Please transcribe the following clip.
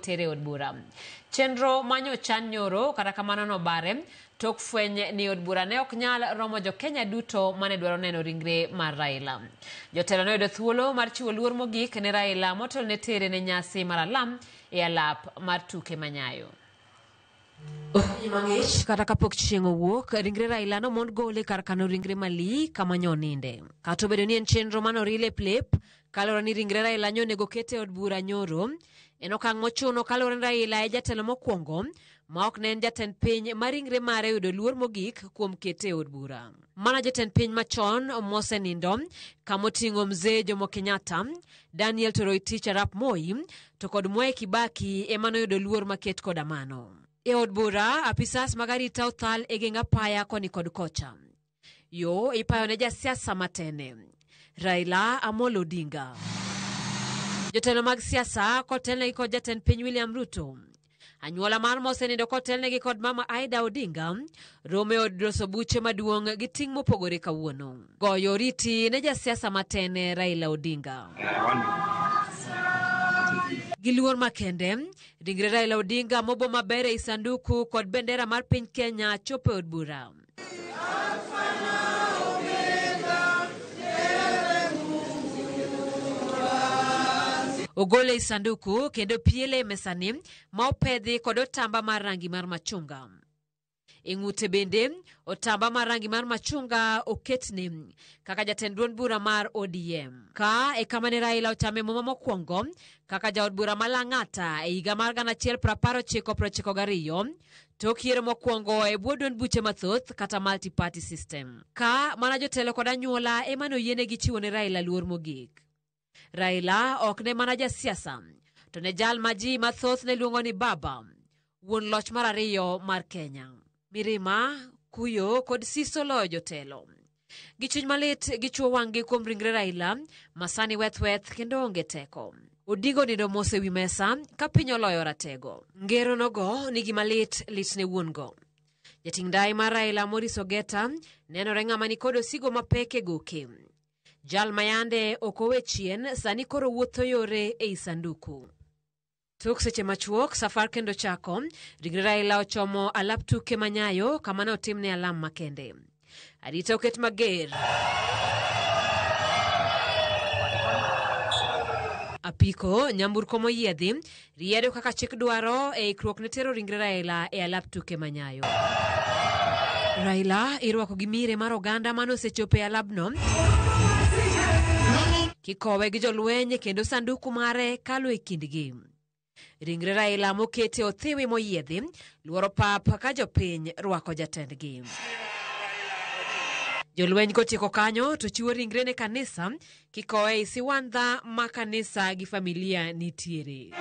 tere od bura. Chenro manyo chan nyoro kata kamano nobare tok fweny ni od bura ne ok nyal romo jo Kenya duto mane dwaro neno ringre mar Raila. Jotelo noyudo thuolo mar chiwo luor mogik ne Raila motelo ne tere ne nyasi mar alam e alap mar tuke manyayo. Okinyi mang'ich kata kapok chieng' owuok, ringre Raila nomond gole kar kano ringre Malii kama nyoninde. Kata obedo ni en chenro manori lep lep, kaluwore ni ringre Raila nyonego ket e od bura nyoro, en okang' mochuno kaluwore ni Raila e jatelo mokwongo ma ok ne en jatend piny ma ringre mare oyudo luor mogik kuom kete e od bura. Mana jatend piny machon mosenindo kamoting'o Mzee Jomo Kenyatta, Daniel Toroitich arap Moi to kod Mwai Kibaki ema noyudo luor maket koda mano. E od bura, apisas mag arita othal e geng apaya koni kod kocha. Yo ipayo ne jasiasa matene, Raila Amolo Odinga. Jotelo mag siasa kotelnegi kod jatend piny William Ruto. Anyuola mar mosenindo kotelnegi kod mama Aida Odinga romo e od loso buche maduong' gi ting' mopogore kawuono. Goyo oriti ne jasiasa matene Raila Odinga. Gi luor makende, ringre Raila Odinga mobo maber ei sanduku kod bendera mar piny Kenya chopo e od bura. Ogole ei sanduku kendo piele e mesani ma opedhi kod otamba mar rangi mar machunga. E ng'ute bende otamba mar rangi mar machunga oketne kaka jatend duond bura mar ODM. Ka e kama ne Raila ochame muma mokwongo kaka jaod bura ma Lang'ata e higa mar 1992 tok yiero mokwongo e bwo duond buche mathoth kata multi party system. Ka mana jotelo kod anyuola ema noyienegi chiwo ne Raila luor mogik. Raila ok ne mana jasiasa, to ne jal ma ji mathoth ne luongo ni Baba, wuon loch mar ariyo mar Kenya. Mirima, kuyo kod siso loyo jotelo. Gi chuny malit gichuo wang'gi kuom ringre Raila ma sani weth weth kendo onge teko. Odingo nindo mos ewi mesa ka piny oloyo ratego. Ngero nogo ni gima lit lit ne wuon go. Jating' ndai mar Raila Maurice Ogeta nenore ng'ama nikod osigo mapek e goke. Jal ma yande ok owe chien sani koro wuotho yore ei sanduku. Tok seche machuok safar kendo chako, ringre Raila ochomo alap tuke ma Nyayo kama ne otimne alam makende. Arita oket mager. Apiko, nyamburko moyiedhi, riedo kaka chik dwaro e ikruok ne tero ringre Raila e alap tuke ma Nyayo. Raila irwako gi mire mar oganda mane osechopo e alabno kikowe gi jolweny kendo sanduku mare kalo e kindgi. Ringre Raila mokete othiwi moyiedhi luoro pap ka jopiny rwako jatendgi. Jolweny kotieko kanyo to chiwo ringre ne kanisa kikowe ei siwandha ma kanisa gi familia nitiere.